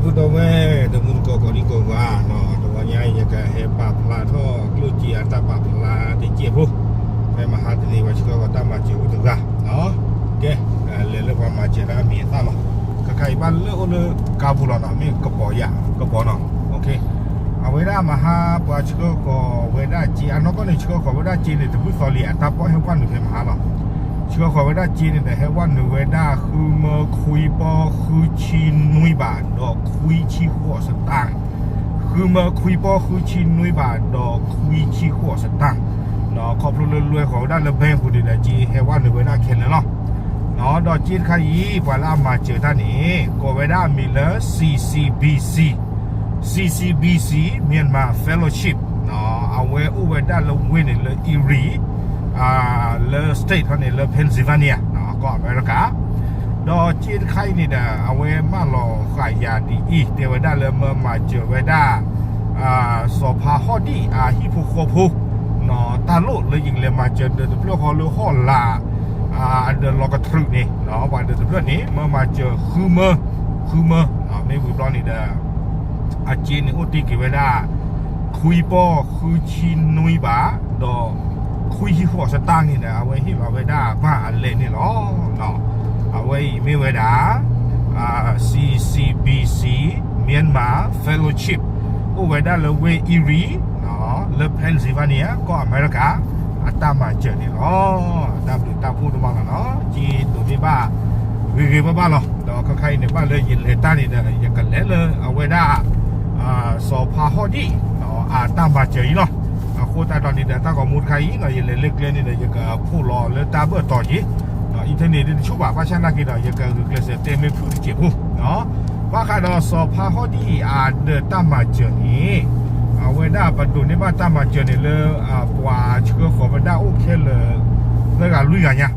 ပုၢ်ဒီဝဲၢ် တမူတကိး ကိးဒံကိးဂၤ, တဂီၤညါအံၤ ယကဟဲပာ်ဖျါထီၣ်ကျိၣ်စ့အတၢ်ပာ်ဖျါတစဲးဖိ, ဖဲမဟါတနံၤ ပှၤဆှၢဃီၤတၢ်မၤစၢၤအိၣ်တဂၤ, ကဲ, လဲၤလၢပှၤမၤစၢၤတၢ်အမံၤအသၣ်လီၤ. ခဲခါအံၤဘၣ်လၢအိၣ်လၢကါပူၤလီၤနီၤ, မ့ၢ်ကပီၤယၤ, ကပီၤနီၤ, အဝဲဒၣ်မဟါပှၤဆှၢဃီၤဝဲဒၣ်စ့, အနီၢ်ကီၢ်န့ၣ် ဆှၢဃီၤဝဲဒၣ်စ့န့ၣ် တဘျုးသီလံ, အတၢ်ပီၣ်ဟဲဝဲနုာ်ဖဲမဟါလီၤ. ဆှၢဃီၤဝဲဒၣ်စ့န့ၣ်ဒီး ဟဲဝဲနုာ်ဝဲဒၣ် ဃုမၢခွံပီဃုဆံနွံဘး ဒီးခွံဆံဃိးစတၢ်, ဃုမၢခွံပီဃုဆံနွံဘး ဒီးခွံဆံဃိးစတၢ်, ခီဖျိလၢလွဲဃီၤဝဲဒၣ်လၢ bank ပူၤန့ၣ်ဒီး စ့ဟဲဝဲနုာ်ဝဲဒၣ်ခဲလၢာ်လီၤ. ဒီးစ့တခါအံၤ ပှၤလၢအမၤစၢၤတၢ်န့ၣ် ကိးဝဲဒၣ်အမံၤလၢ CCBC, CCBC Myanmar Fellowship, အဝဲအိၣ်ဝဲဒၣ်လၢဝ့ၢ်န့ၣ်လၢ Erie, လၢ state ထီၣ်န့ၣ်လၢ Pennsylvania, ကီၢ်အမဲရကၤ, ဒီးစ့တခါအံၤန့ၣ်ဒီး အဝဲမၢလီၤဃာ်ယၤဒ်အံၤ, တဲဝဲဒၣ်လၢမၢမၤစၢၤဝဲဒၣ် စီၤဖါဟီၣ်ဒံၣ်အဟံၣ်ဖိဃီဖိ တၢ်လိၣ်လၢယကလဲၤမၤစၢၤဒၢးတဖျၢၣ်ဃီလၢဟီၣ်လာ် အဒၢးလီၤကတြူာ်န့ၣ်, ပှၤဒၢးတဖျၢၣ်န့ၣ် မၢမၤစၢၤဃုမၢ, ဃုမၢ, မ့ၢ်ဝံၤဘျီန့ၣ်ဒီး အစ့န့ၣ်အိၣ်တ့ၢ်က့ၤဝဲဒၣ် ခွံပီဃုဆံနွံဘး, ဒီးခွံဆံဃိးစတၢ်န့ၣ်ဒီး အဝဲဟ့ၣ်လီၤဝဲဒၣ်ဘၣ်အလဲၣ်န့ၣ်လီၤ. အဝဲအံၤမ့ၢ်ဝဲဒၣ် CCBC Myanmar Fellowship အိၣ်ဝဲဒၣ်လၢဝ့ၢ် Erie လၢ Pennsylvania ကီၢ်အမဲရကၤ အတၢ်မၤစၢၤန့ၣ်လီၤ. တၢ်ဘျုးတၢ်ဖှိၣ်ဒိၣ်မးလီၤနီၤ, စ့ဒိးန့ၢ်ဘၣ်ဂ့ၤဂ့ၤဘၣ်ဘၣ်လီၤ. ဒီးခဲခါအံၤန့ၣ် ဘၣ်လၢယလဲၤတၢ်န့ၣ်ဒီး ယကလဲၤလၢအဝဲဒၣ် စီၤဖါဟီၣ်ဒံၣ် အတၢ်မၤစၢၤအံၤလီၤ. အဃိသတးဒီးန့ၣ်ဒီး တၢ်ဂီၤမူတခါအံၤ ယလဲၤလၢကျဲန့ၣ်ဒီး ယကဖှိၣ်လီၤလၢတၢ်ဘၢၣ်တီၤက့ၤ internet ဒ်တဆူၣ်ဘၣ်, ဘၣ်ဆၣ်နာ်က့ဒီး ယကဂုာ်ကျဲးစၢးတဲမ့ၢ်ဖုၣ်တစဲးဖိ ဘၣ်ဃးဒီးစီၤဖါဟီၣ်ဒံၣ်အဒၢးတၢ်မၤစၢၤန့ၣ်, အဝဲဒၣ်ပဒိးန့ၢ်ဘၣ်တၢ်မၤစၢၤန့ၣ်လၢ ပှၤဆှၢဃီၤဝဲဒၣ်အိၣ်ခဲလၢာ် သၢဂၤလွံၢ်ဂၤညါ,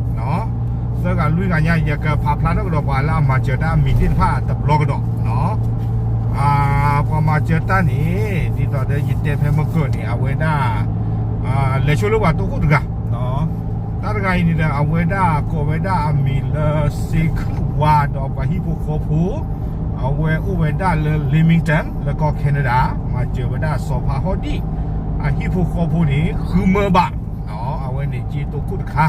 သၢဂၤလွံၢ်ဂၤညါ ယကဖးဖျါထီၣ်ကဒီးပှၤလၢအမၤစၢၤတၢ်အမံၤသ့ၣ်တဖၣ်တဘျီကဒီး ပှၤမၤစၢၤတၢ်န့ၣ် ဒ်သိးဒီးယတဲဖဲမုၢ်ကၢၢ်န့ၣ် အဝဲဒၣ် လဲၤဆိလၢပှၤတိခိၣ်တဂၤ, တၢ်တဂၤအံၤန့ၣ်ဒီး အဝဲဒၣ်ကိးဝဲဒၣ်အမံၤလၢ စ့ခုၣ်ဝါ ဒီးပှၤဟံၣ်ဖိဃီဖိ အဝဲအိၣ်ဝဲဒၣ်လၢ Leamington လၢကီၢ် Canada, မၤစၢၤဝဲဒၣ်စီၤဖါဟီၣ်ဒံၣ် အဟံၣ်ဖိဃီဖိန့ၣ် ဃုမၢဘး, အဝဲန့ၣ်စ့တိခိၣ်တခါ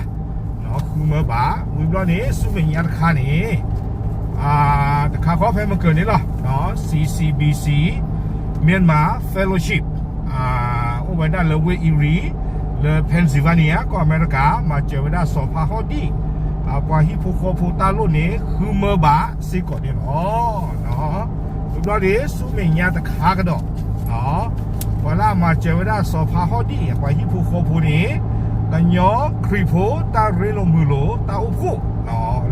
ဃုမၢဘး, ဝံၤဘျီန့ၣ် ဆူမဲာ်ညါတခါန့ၣ် တခါဃီဖဲမုၢ်ကၢၢ်န့ၣ်လီၤ, CCBC Myanmar Fellowship အိၣ်ဝဲဒၣ်လၢဝ့ၢ် Erie လၢ Pennsylvania ကီၢ်အမဲရကၤ မၤစၢၤဝဲဒၣ်စီၤဖါဟီၣ်ဒံၣ် ပှၤဟံၣ်ဖိဃီဖိတၢ်လိၣ်န့ၣ် ဃုမၢဘးစ့ၢ်ကီးန့ၣ်လီၤ. ဝံၤဘျီန့ၣ် ဆူမဲာ်ညါတခါကဒီး ပှၤလၢအမၤစၢၤဝဲဒၣ်စီၤဖါဟီၣ်ဒံၣ် ပှၤဟံၣ်ဖိဃီဖိန့ၣ် ကညီခရံာ်ဖိတၢ်ရ့လိာ်မုာ်လိာ်တၢ်အိၣ်ဖှိၣ်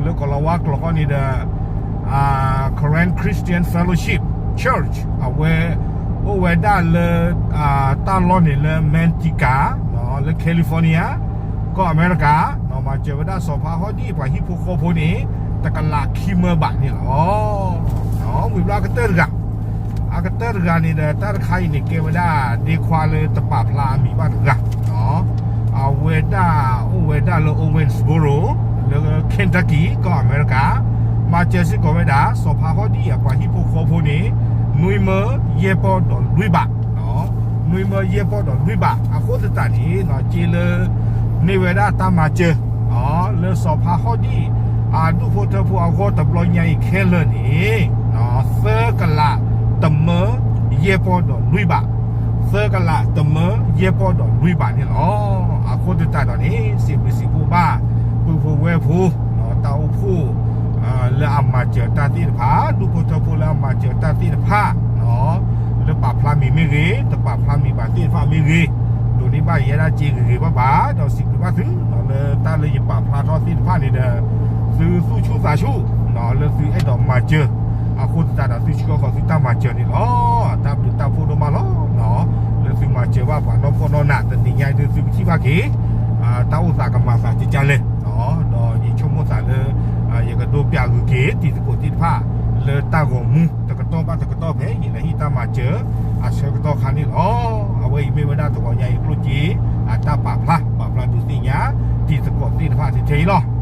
လၢကိၤလၤဝါကျိာ်ဃီန့ၣ်ဒီး Karen Christian Fellowship Church အဝဲ အိၣ်ဝဲဒၣ်လၢ တၢ်လီၢ်န့ၣ်လၢ Manteca လၢ California ကီၢ်အမဲရကၤ မၤစၢၤဝဲဒၣ်စီၤဖါဟီၣ်ဒံၣ် ပှၤဟံၣ်ဖိဃီဖိန့ၣ် တကလးခံမၢဘးန့ၣ်လီၤ. ဝံၤဘျီအကတၢၢ်တဂၤ အကတၢၢ်တဂၤန့ၣ်ဒီး တၢ်တခါအံၤန့ၣ် ကဲဝဲဒၣ်ဒ့ခွါလၢတပာ်ဖျါအမံၤဘၣ်တဂၤ အဝဲဒၣ်အိၣ်ဝဲဒၣ်လၢ Owensboro လၢ Kentucky ကီၢ်အမဲရကၤ မၤစၢၤစ့ၢ်ကီးဝဲဒၣ် စီၤဖါဟီၣ်ဒံၣ်အပှၤဟံၣ်ဖိဃီဖိန့ၣ် နွံမၢယဲၢ်ပီၢ်ဒီးလွံၢ်ဘး နွံမၢယဲၢ်ပီၢ်ဒီးလွံၢ်ဘး အဃိသတးန့ၣ် စ့လၢ န့ၢ်ဝဲဒၣ်တၢ်မၤစၢၤ လၢစီၤဖါဟီၣ်ဒံၣ် အဒူၣ်ဖိထၢဖိအဂီၢ်တဘျီညါအံၤခဲလၢာ်န့ၣ် သၢကလးတမၢယဲၢ်ပီၢ်ဒီးလွံၢ်ဘး သၢကလးတမၢယဲၢ်ပီၢ်ဒီးလွံၢ်ဘးန့ၣ်လီၤ. အဃိသတးဒီးန့ၣ် စံးဘျုးစံးဖှိၣ်ဘၣ် ပုၢ်ဖိဝဲၢ်ဖိ တၢ်အိၣ်ဖှိၣ် လၢအမၤစၢၤတၢ်သ့ၣ်တဖၣ် ဒူၣ်ဖိထၢဖိလၢအမၤစၢၤတၢ်သ့ၣ်တဖၣ် လၢပာ်ဖျါမံၤမ့ၢ်ဂ့ၤ တပာ်ဖျါမံၤဘၣ်သ့ၣ်တဖၣ်မ့ၢ်ဂ့ၤ ဒိးန့ၢ်ဘၣ်ယဲဒၣ်စ့ဂ့ၤဂ့ၤဘၣ်ဘၣ် ဒီးစံးဘျုးဘၣ်သု လၢတၢ်လၢယပာ်ဖျါထီၣ်သ့ၣ်တဖၣ်န့ၣ်ဒီး သုသူၣ်ဆူၣ်သးဆူၣ် လၢသုအဲၣ်ဒိးမၤစၢၤ အဃိသတးဒီးသုဆှၢဃီၤသုတၢ်မၤစၢၤန့ၣ်လီၤ. တၢ်ဘျုးတၢ်ဖှိၣ်ဒိၣ်မးလီၤ. လၢသုမၤစၢၤဘၣ်ပှၤနီၢ်ပီၢ်နီၢ်နး တနံၤညါအံၤဒုးသုကထံၣ်ဘၣ်က့ၤ တၢ်အိၣ်သးကမၤသးကကၢ်လဲၣ် ဒီးယဆိကမိၣ်သးလၢ ယကဒိးပျးဂုာ်က့ၤတံၤသကိးသ့ၣ်တဖၣ် လၢတၢ်ဂီၤမူတကတီၢ်ဘၣ်တကတီၢ်ဖဲ ယလဲၤဟ့ၣ်တၢ်မၤစၢၤအဆၢကတီၢ်ခါန့ၣ်လီၤ. အဝဲအံၤမ့ၢ်ဝဲဒၣ်တဂီၤညါအံၤကျိၣ်စ့ အတၢ်ပာ်ဖျါ ပာ်ဖျါဒုးသ့ၣ်ညါ တံၤသကိးသ့ၣ်တဖၣ်ထဲထဲအံၤလီၤ.